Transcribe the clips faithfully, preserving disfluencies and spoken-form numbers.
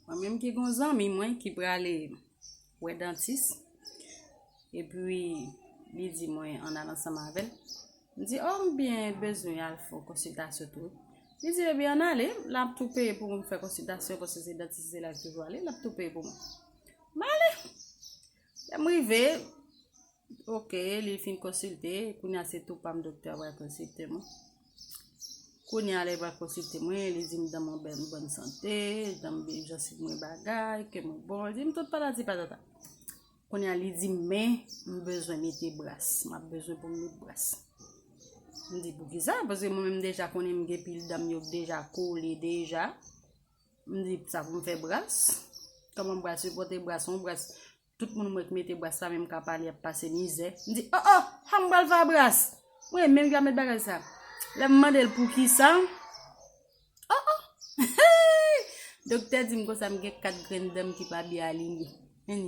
Mwen menm ki gon zanmi mwen ki prale wè dantis, epi li di mwen ann al ansanm avè l. M di, oh, m byen bezwen al fè yon konsiltasyon tou. Li di, ebyen, ann ale, l ap tou peye pou mwen fè konsiltasyon, paske se dantis se la ki toujou ale, l ap tou peye pou mwen. M ale. Lè m rive, ok, li fin konsilte, kounye a se tou pa m doktè a pral konsilte mwen. Kounye a lè l pral konsilte mwen, li di m dan m an bèl, bòn sante, dan m, jansiv mwen bagay, kè mwen bon, li di m tout patati patata. Kounye a li di m, men m bezwen mete bras, m ap bezwen pou m met bras. M di poukisa, paske mwen menm deja konnen m gen pil dan m yo deja kole deja. M di sa pou m fè bras. Kòman m pral sipòte bras, yon bras, tout moun m wè k mete bras la, menm ka pale, y ap pase mizè. M di, oh, oh, sa m pral fè a bras? Mwen menm ki ap met bagay sa. Lè m mande l poukisa, oh, oh. Doktè di m konsa m gen kat grenn dan m ki pa byen alinye. Ann.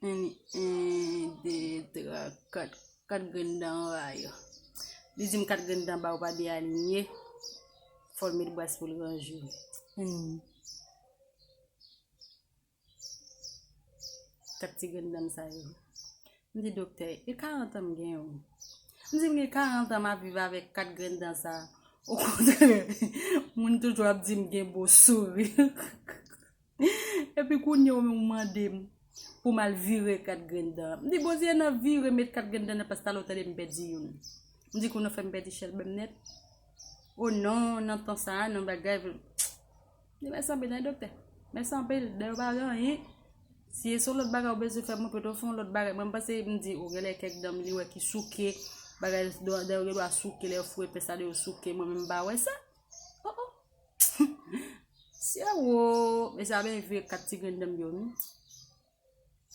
Ann, en, de, twa, kat. Kat grenn dan anba yo. Li di m kat grenn dan anba yo pa byen alinye. Fò l met bras pou l ranje yo. Ann. Kat ti grenn dan m sa yo. M di, doktè, e karant an m gen yo? M di, m gen karant an m ap viv avèk kat grenn dan sa. Okontrè, moun toujou ap di m gen bo souri. Epi kounye a ou menm ou mande m pou m al vire kat grenn dan. M di, Bondye nan vire met kat grenn dan nan, paske talè ou tande m pèdi youn. M di, kounye a ou fè m pèdi chèlbè m nèt. O non, nan tan sa a, nan bagay. M di, mèsi anpil, wi, doktè. Mèsi anpil, dèyè ou pa gen anyen. Si e se yon lòt bagay ou bezwen fè, mwen pito fè yon lòt bagay. Mwen, m panse, m di, o, genlè kèk dan m li wè ki souke. Bagay, dan, dan yo gen dwa souke, lè yo foure pens la, yo souke. Mwen menm, m pa wè sa. Oh, oh. Sye wo, mesye a byen vire kat ti grenn dan m yo, wi.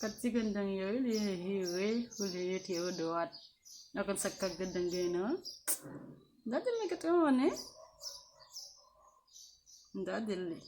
Kat ti grenn dan m yo, wi, li vire, pou li rete yo dwat. Nan konn sa k kat grenn dan m gen, non? M ta di l, men kèt yon, non? M ta di l, li.